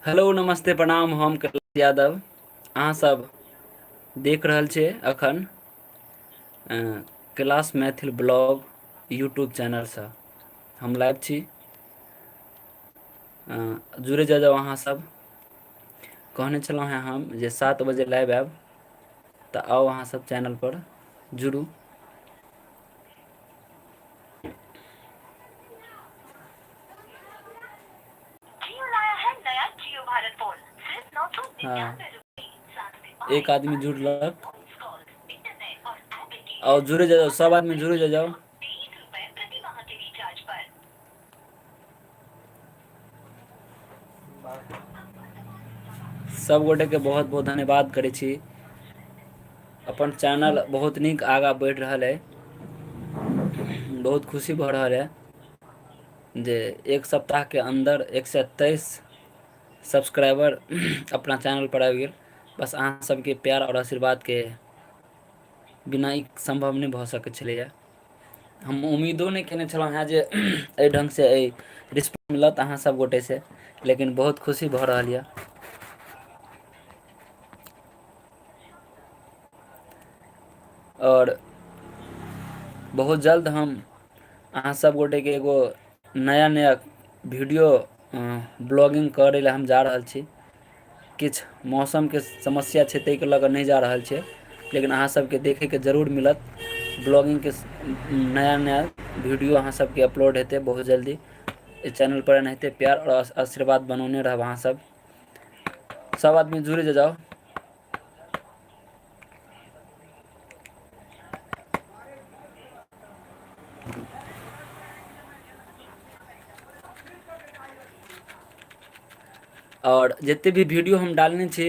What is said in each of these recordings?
Hello नमस्ते प्रणाम, हम कैलाश यादव। अहाँ सब देख रहल छियै अखन कैलाश मैथिल ब्लॉग यूट्यूब चैनलसँ हम लाइव छी। जुड़े जा जाउ अहाँ सब। कहने छलहुँ हेँ हम जे 7 बजे लाइव आयब, तऽ आउ अहाँ सब चैनल पर जुड़ू। हँ, एक आदमी जुड़लक। आओ जुड़े जाओ, सब आदमी जुड़े जाओ। सब गोटे के बहुत बहुत धन्यवाद करै छी। अपन चैनल बहुत नीक आगाँ बढ़ि रहल अइ, बहुत खुशी भऽ रहल अइ जे एक सप्ताह के अन्दर 123 सब्सक्राइबर अपना चैनल पर आबि गेल। बस अहाँ सबके प्यार आओर आशीर्वाद के बिना ई सम्भव नहि भऽ सकै छलैए। हम उम्मीदो नहि केने छलहुँ हेँ जे एहि ढङ्गसँ एहि रिस्पॉन्स मिलत अहाँ सब गोटेसँ, लेकिन बहुत खुशी भऽ रहल यऽ। आओर बहुत जल्द हम अहाँ सब गोटेके एगो नया नया वीडियो ब्लॉगिंग करै लए हम जा रहल छी। किछु मौसमके समस्या छै, ताहिके लऽ कऽ नहि जा रहल छै, लेकिन अहाँ सबके देखैके जरूर मिलत। ब्लॉगिंगके नया नया वीडियो अहाँ सबके अपलोड हेतै बहुत जल्दी एहि चैनल पर। एनाहिते प्यार आओर आशीर्वाद बनौने रहब अहाँ सब। सब आदमी जुड़ि जाउ। आओर जते भी वीडियो हम डालने छी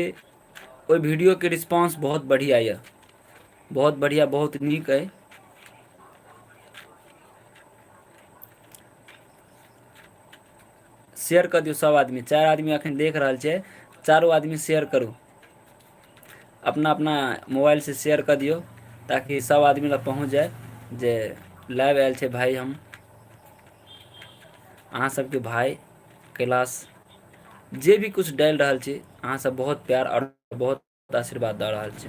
ओहि वीडियोके रिस्पॉन्स बहुत बढ़िया यऽ, बहुत बढ़िया, बहुत नीक अइ। शेयर कऽ दियौ सब आदमी। 4 आदमी अखन देख रहल छै, चारू आदमी शेयर करू, अपना अपना मोबाइल से शेयर कऽ दियौ ताकि सब आदमी लग पहुँच जाय जे लाइव आयल छै भाई। हम अहाँ सबके भाई कैलाश जे भी कुछ डालि रहल छी, अहाँ सब बहुत प्यार और बहुत आशीर्वाद दऽ रहल छी।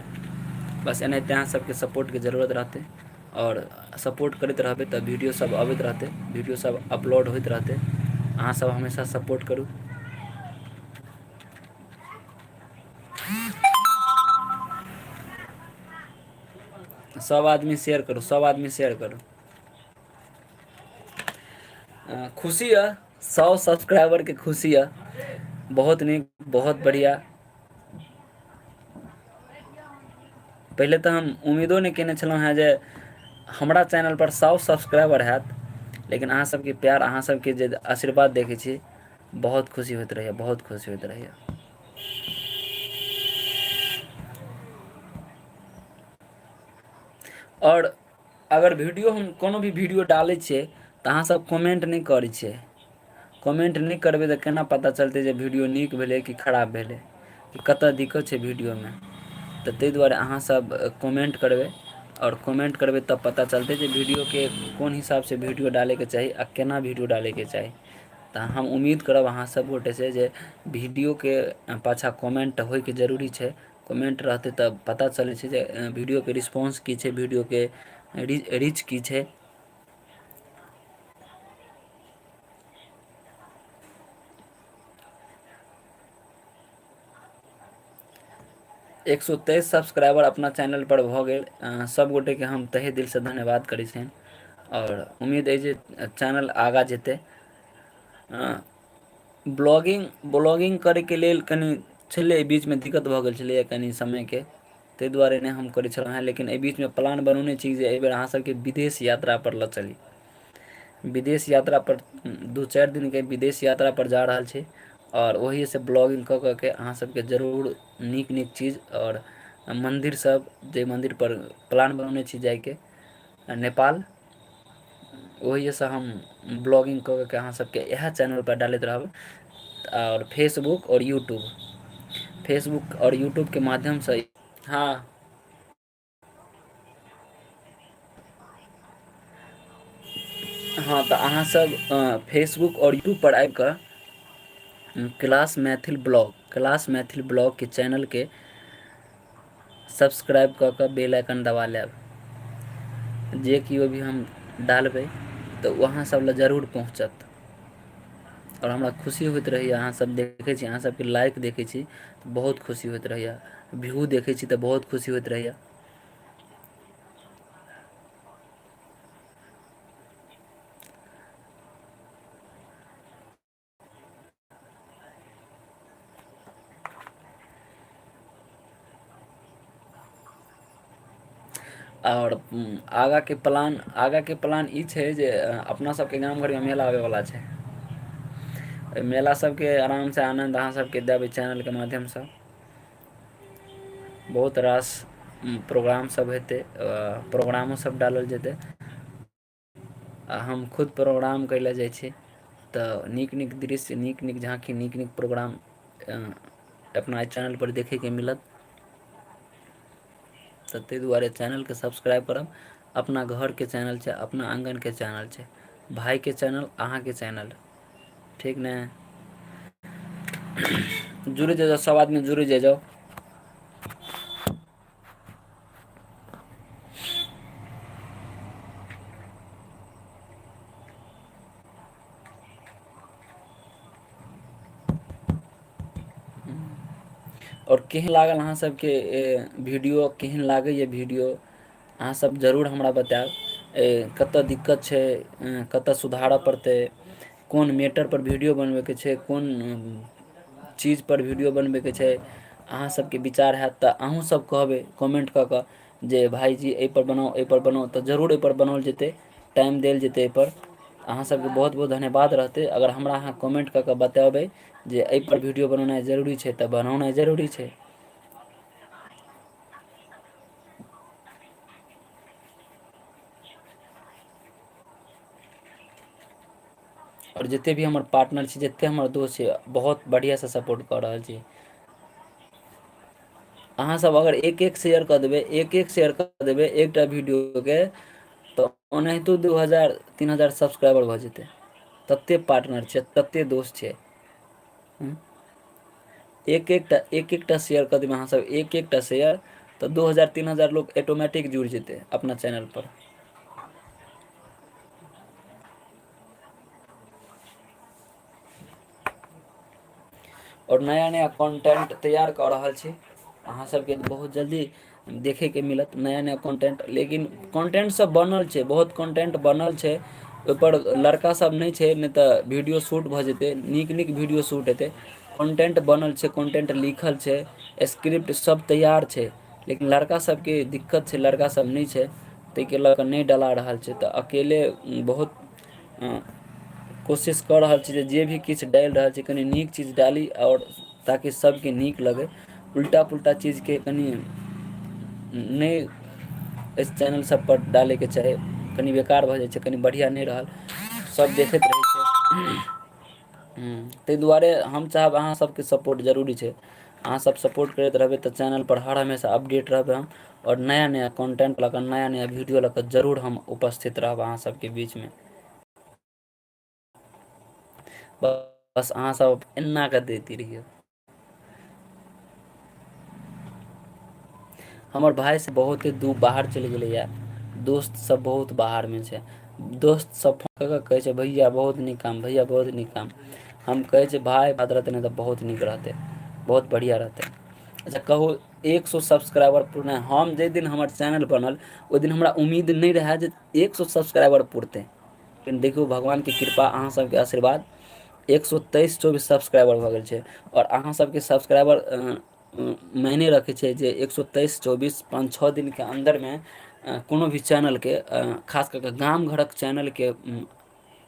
बस एनाहिते अहाँ सबके सपोर्टके जरूरत रहतै आओर सपोर्ट करैत रहबै तऽ वीडियो सब अबैत रहतै, वीडियो सब अपलोड होइत रहतै। अहाँ सब हमेशा सपोर्ट करू। सब आदमी शेयर करू, सब आदमी शेयर करू। खुशी यऽ, 100 सब्सक्राइबर के खुशी यऽ, बहुत नीक, बहुत बढ़िया। पहिले तऽ हम उम्मीदो नहि केने छलहुँ हेँ जे हमरा चैनल पर 100 सब्सक्राइबर हैत, लेकिन अहाँ सबके प्यार, अहाँ सबके जे आशीर्वाद देखै छी, बहुत खुशी होइत रहैया, बहुत खुशी होइत रहैया। आओर अगर वीडियो हम कोनो भी वीडियो डालै छियै तऽ अहाँ सब कमेंट नहि करै छियै। कमेंट नहि करबै तऽ केना पता चलतै जे वीडियो नीक भेलै कि खराब भेलै, कि कतऽ दिक्कत छै वीडियोमे। तऽ ताहि दुआरे अहाँ सब कमेंट करबै, आओर कमेंट करबै तब पता चलतै जे वीडियोके कोन हिसाबसँ वीडियो डालैके चाही आ केना वीडियो डालैके चाही। तऽ हम उम्मीद करब अहाँ सब गोटेसँ जे वीडियोके पाछाँ कमेंट होइके जरूरी छै। कमेंट रहतै तऽ पता चलै छै जे वीडियोके रिस्पॉन्स की छै, वीडियोके रीच की छै। 123 सब्सक्राइबर अपना चैनल पर भऽ गेल। सब गोटेके हम तहे दिलसँ धन्यवाद करै छियनि आओर उम्मीद अछि जे चैनल आगाँ जेतै। ब्लॉगिंग करैके लेल कनि छलै बीचमे दिक्कत भऽ गेल छलैए कनि समयके, ताहि दुआरे नहि हम करै छलहुँ हेँ। लेकिन एहि बीचमे प्लान बनौने छी जे एहिबेर अहाँ सबके विदेश यात्रापर लऽ चली। विदेश यात्रापर 2-4 दिनके विदेश यात्रापर जा रहल छी आओर ओहिसँ ब्लॉगिंग कऽ कऽ के अहाँ सबके जरूर नीक नीक चीज आओर मन्दिर सब, जे मन्दिरपर प्लान बनौने छी जाइके नेपाल, ओहिसँ हम ब्लॉगिंग कऽ के अहाँ सबके इएह चैनलपर डालैत रहब। आओर फेसबुक आओर यूट्यूब, फेसबुक आओर यूट्यूबके माध्यमसँ। हँ हँ, तऽ अहाँ सब फेसबुक आओर यूट्यूब पर आबि कऽ कैलाश मैथिल ब्लॉग, कैलाश मैथिल ब्लॉगके चैनलके सब्सक्राइब कऽ कऽ बेल आइकन दबा लेब। जे केओ भी हम डालबै तऽ ओ अहाँ सब लए जरूर पहुँचत। आओर हमरा खुशी होइत रहैए अहाँ सब देखै छी, अहाँ सबके लाइक देखै छी तऽ बहुत खुशी होइत रहैए, व्यू देखै छी तऽ बहुत खुशी होइत रहैए। आओर आगाँके प्लान, आगाँके प्लान ई छै जे अपना सबके गाम घरमे मेला आबैवला छै। ओहि मेला सबके आरामसँ आनन्द अहाँ सबके देबै चैनलके माध्यमसँ। बहुत रास प्रोग्राम सब हेतै, प्रोग्रामो सब डालल जेतै। आ हम खुद प्रोग्राम करै लए जाइ छी तऽ नीक नीक दृश्य, नीक नीक झाँकी, नीक नीक प्रोग्राम अपना एहि चैनलपर देखैके मिलत। तऽ ताहि दुआरे चैनलके सब्सक्राइब करब। अपना घरके चैनल छै, अपना आङ्गनके चैनल छै, भाइके चैनल, अहाँके चैनल, ठीक ने? जुड़ि जाउ, सब आदमी जुड़ि जाइ जाउ। आओर केहन लागल अहाँ सबके वीडियो, केहन लागैए वीडियो अहाँ सब जरूर हमरा बतायब। कतऽ दिक्कत छै, कतऽ सुधारऽ पड़तै, कोन मैटर पर वीडियो बनबैके छै, कोन चीज पर वीडियो बनबैके छै, अहाँ सबके विचार हैत तऽ अहूँ सब कहबै कमेंट कऽ कऽ जे भाइजी एहिपर बनाउ, एहिपर बनाउ, तऽ जरूर एहिपर बनाओल जेतै, टाइम देल जेतै एहिपर। अहाँ सबके बहुत बहुत धन्यवाद रहतै अगर हमरा अहाँ कमेंट कऽ कऽ बतेबै जे एहिपर वीडियो बनेनाइ जरूरी छै तऽ बनौनाइ जरूरी छै। आओर जते भी हमर पार्टनर छै, जते हमर दोस्त छै, बहुत बढ़िआँसँ सपोर्ट कऽ रहल छै। अहाँ सब अगर एक एक शेयर कऽ देबै, एक एक शेयर कऽ देबै एकटा वीडियोके, तऽ ओनाहितो 2000 3000 सब्सक्राइबर भऽ जेतै। तते पार्टनर छै, तते दोस्त छै। एक एकटा, एक एकटा शेयर कऽ देबै अहाँ सब, एक एकटा शेयर, तऽ 2000 3000 लोक ऑटोमेटिक जुड़ि जेतै अपना चैनल पर। आओर नया नया कंटेंट तैयार कऽ रहल छी, अहाँ सबके बहुत जल्दी देखैके मिलत नया नया कंटेंट। लेकिन कंटेंट सब बनल छै, बहुत कंटेंट बनल छै, ओहिपर लड़का सब नहि छै, नहि तऽ वीडियो शूट भऽ जेतै, नीक नीक वीडियो शूट हेतै। कंटेंट बनल छै, कंटेंट लिखल छै, स्क्रिप्ट सब तैयार छै, लेकिन लड़का सबके दिक्कत छै, लड़का सब नहि छै, ताहिके लऽ कऽ नहि डला रहल छै। तऽ अकेले बहुत कोशिश कऽ रहल छी जे भी किछु डालि रहल छी कनि नीक चीज डाली आओर ताकि सबके नीक लगै। उल्टा पुल्टा चीजके कनि नहि इस चैनल सब पर डालैके चाही, कनि बेकार भऽ जाइ छै, कनि बढ़िआँ नहि रहल, सब देखैत रहै छै। ताहि दुआरे हम चाहब अहाँ सबके सपोर्ट जरूरी छै। अहाँ सब सपोर्ट करैत रहबै तऽ चैनल पर हर हमेशा अपडेट रहबै हम, आओर नया नया कंटेंट लऽ कऽ, नया नया वीडियो लऽ कऽ जरूर हम उपस्थित रहब अहाँ सबके बीचमे। बस अहाँ सब एना कऽ दैत रहियौ। हमर भाय से बहुत दूर बाहर चलि गेलैया, दोस्त सब बहुत बाहरमे छै, दोस्त सब फोन कऽ कऽ कहै छै भैया बहुत नीक काम, भैया बहुत नीक काम। हम कहै छै भाय बात रहतै नहि तऽ बहुत नीक रहतै, बहुत बढ़िआँ रहतै। अच्छा कहू, 100 सब्सक्राइबर पुरनाइ, हम जाहि दिन हमर चैनल बनल ओहि दिन हमरा उम्मीद नहि रहए जे 100 सब्सक्राइबर पुरतै, लेकिन देखियौ भगवानके कृपा, अहाँ सबके आशीर्वाद, 123-24 सब्सक्राइबर भऽ गेल छै। आओर अहाँ सबके सब्सक्राइबर मायने रखै छै जे 123-24 5-6 दिनके अन्दरमे कोनो भी चैनलके, खास कऽ कऽ गाम घरक चैनलके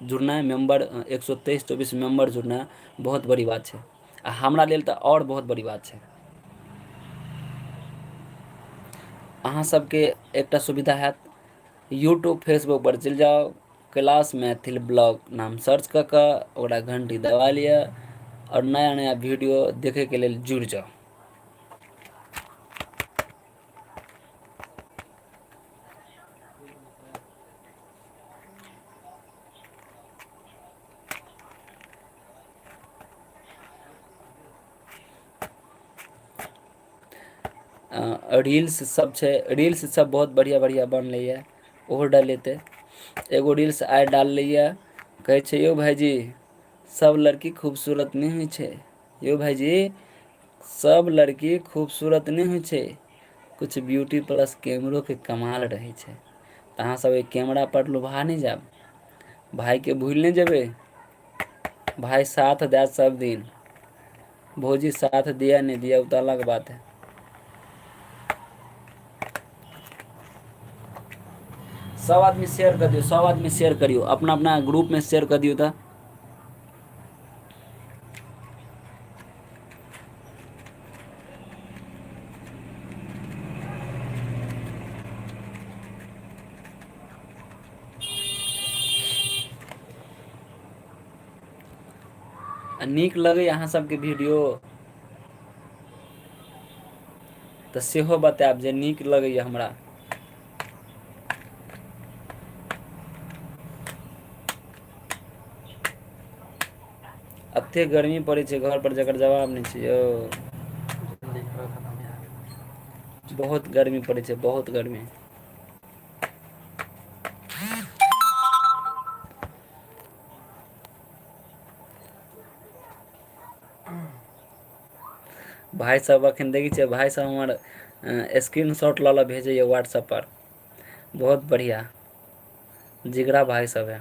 जुड़नाइ, मेम्बर 123-24 मेम्बर जुड़नाइ बहुत बड़ी बात छै, आ हमरा लेल तऽ आओर बहुत बड़ी बात छै। अहाँ सबके एकटा सुविधा हैत, यूट्यूब फेसबुक पर चलि जाउ, कैलाश मैथिल ब्लॉग नाम सर्च कऽ कऽ ओकरा घंटी दबा लिअ आओर नया नया वीडियो देखैके लेल जुड़ि जाउ। रील्स सब छै, रील्स सब बहुत बढ़िआँ बढ़िआँ बनलैए, ओहो डलेतै। एगो रील्स आइ डाललैए, कहै छै यौ भाइजी सब लड़की खूबसूरत नहि होइ छै, यौ भाइजी सब लड़की खूबसूरत नहि होइ छै, किछु ब्यूटी प्लस कैमरोके कमाल रहै छै। तऽ अहाँसभ ओहि कैमरापर लोभा नहि जायब, भायके भूलि नहि जेबै, भाय साथ देत सब दिन। भौजी साथ दिया नहि दिया ओ तऽ अलग बात है। सब आदमी शेयर कर दियौ, सब आदमी शेयर करियौ, अपना अपना ग्रुपमे शेयर कऽ दियौ। तऽ आ नीक लगैए अहाँ सबके वीडियो तऽ सेहो बतायब जे नीक लगैए हमरा। एतेक गर्मी पड़ै छै घर पर जकर जवाब नहि छै यौ। जल्दी करो खत्म यार। बहुत गर्मी पड़ै छै, बहुत गर्मी। भाय सब अखन देखै छियै, भाय सब हमर स्क्रीन शॉट लऽ लऽ भेजैए व्हाट्सएप पर। बहुत बढ़िया जिगरा भाय सब है।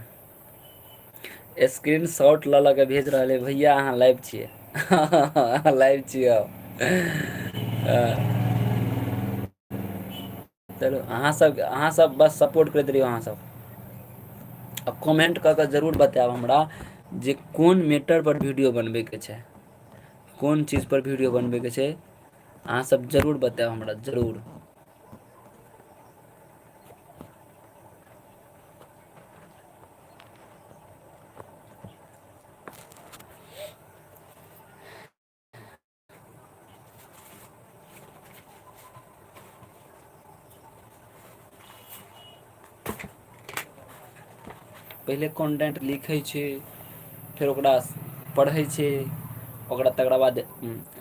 स्क्रीन शॉट लऽ लऽ के भेज रहल है, भैया अहाँ लाइव छियै, लाइव छियै। चलू अहाँ सब बस सपोर्ट करैत रहियौ अहाँ सब। आ कमेंट कऽ कऽ जरूर बतायब हमरा जे कोन मैटर पर वीडियो बनबैके छै, कोन चीज पर वीडियो बनबैके छै, अहाँ सब जरूर बतायब हमरा, जरूर। पहिले कॉन्टेंट लिखै छै, फेर ओकरा पढ़ै छै, ओकरा तकरा बाद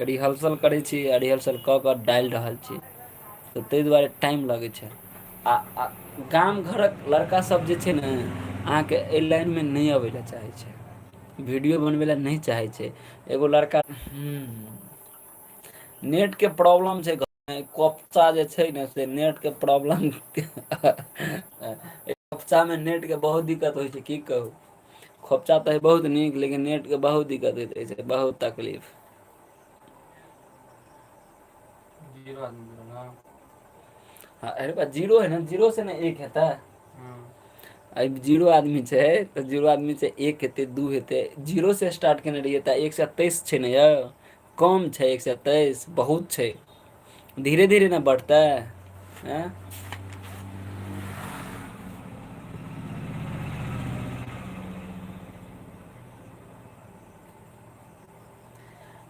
रिहर्सल करै छी, आ रिहर्सल कऽ कऽ डालि रहल छी, तऽ ताहि दुआरे टाइम लगै छै। आ गाम घरक लड़का सब जे छै ने अहाँके एहि लाइनमे नहि अबै लए चाहै छै, वीडियो बनबै लए नहि चाहै छै। एगो लड़का नेटके प्रॉब्लम छै, कोपचा जे छै ने से नेटके प्रॉब्लम, खोपचामे नेटके बहुत दिक्कत होइ छै, की कहू। खोपचा तऽ हइ बहुत नीक, लेकिन नेटके बहुत दिक्कत होइत रहै छै, बहुत तकलीफ। जीरो आदमी जुड़ल हँ। हँ, अरे बा जीरो है ने, जीरो से ने एक हेतै। आ जीरो आदमी छै तऽ जीरो आदमी से एक हेतै, दू हेतै। जीरो से स्टार्ट केने रहियै तऽ 123 छै ने यौ, कम छै 123, बहुत छै, धीरे धीरे ने बढ़तै। आँय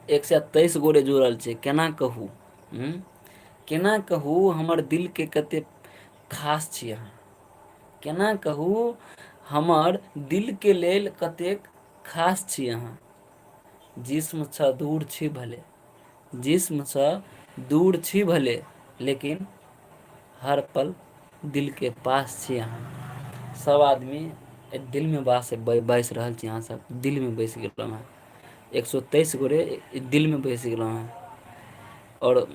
123 गोरे जुड़ल छै, केना कहू, केना कहू हमर दिलके कते खास छी अहाँ, केना कहू हमर दिलके लेल कतेक खास छी अहाँ। जिस्मसँ दूर छी भले, जिस्मसँ दूर छी भले, लेकिन हर पल दिलके पास छी अहाँ। सब आदमी दिलमे बसि रहल छी अहाँ सब, दिलमे बसि गेलहुँ हँ। 123 गोरे दिलमे बसि गेलहुँ हँ, आओर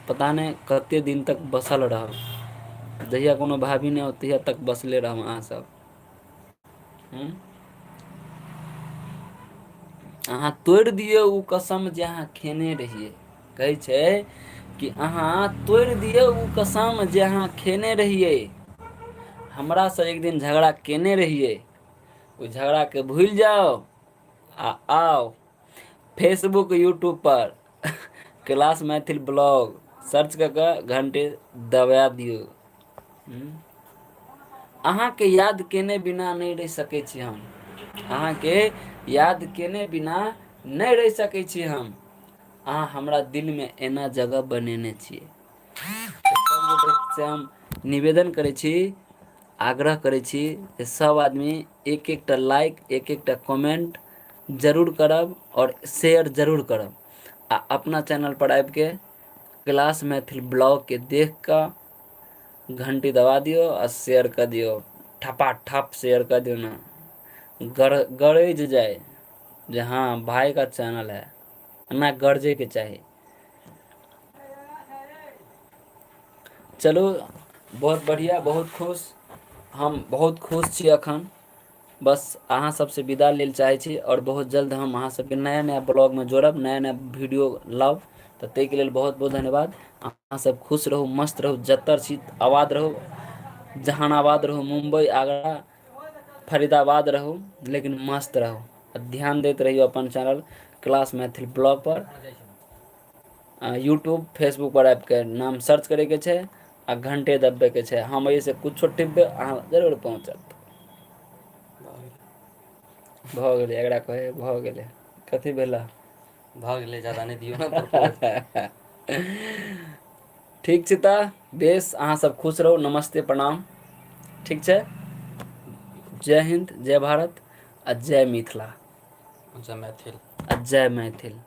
पता नहि कते दिन तक बसल रहब। जहिया कोनो भाभी नहि आओत तहिया तक बसले रहब अहाँ सब। अहाँ तोड़ि दियौ ओ कसम जे अहाँ खेने रहियै। कहै छै कि अहाँ तोड़ि दियौ ओ कसम जे अहाँ खेने रहियै, हमरासँ एक दिन झगड़ा केने रहियै, ओहि झगड़ाके भूलि जाउ आ आउ फेसबुक यूट्यूब पर कैलाश मैथिल ब्लॉग सर्च कऽ कऽ घंटे दबा दियौ। अहाँके याद केने बिना नहि रहि सकै छी हम, अहाँके याद केने बिना नहि रहि सकै छी हम, अहाँ हमरा दिलमे एना जगह बनेने छियै। से हम निवेदन करै छी, आग्रह करै छी जे सब आदमी एक एकटा लाइक, एक एकटा कमेंट जरूर करब और शेयर जरूर करब, आ अपना चैनल पर आबिके कैलाश मैथिल ब्लॉगके देख कऽ घंटी दबा दियौ आ शेयर कऽ दियौ, ठपाठप शेयर कऽ दियौ ने, गरज जाय जे हाँ भाई का चैनल है, एना गरजैके चाही। चलू बहुत बढ़िया, बहुत खुश, हम बहुत खुश छी अखन। बस अहाँ सबसँ विदा लेल चाहै छी आओर बहुत जल्द हम अहाँ सबके नया नया ब्लॉगमे जोड़ब, नया नया वीडियो लाउ। तऽ ताहिके लेल बहुत बहुत धन्यवाद। अहाँ सब खुश रहू, मस्त रहू, जतऽ छी आबाद रहू, जहानाबाद रहू, मुम्बई, आगरा, फरीदाबाद रहू, लेकिन मस्त रहू आ ध्यान दैत रहियौ अपन चैनल कैलाश मैथिल ब्लॉग पर। यूट्यूब फेसबुक पर आबिके नाम सर्च करैके छै आ घंटे दबबैके छै। हम एहिसँ कुछो टिपबै अहाँ जरूर पहुँचत। भऽ गेलै, एकरा कहै भऽ गेलै। कथी भेला? भऽ गेलै, ज्यादा नहि दियौ ने प्रपोज। ठीक छै तऽ बेस, अहाँ सब खुश रहू, नमस्ते, प्रणाम। ठीक छै, जय हिन्द, जय भारत आ जय मिथिला, जय मैथिल आ जय मैथिल।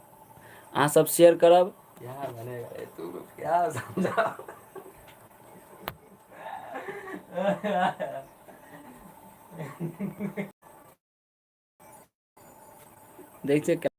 अहाँ सब शेयर करब। क्या बनेगा रे तू, क्या समझा। देखै छियै।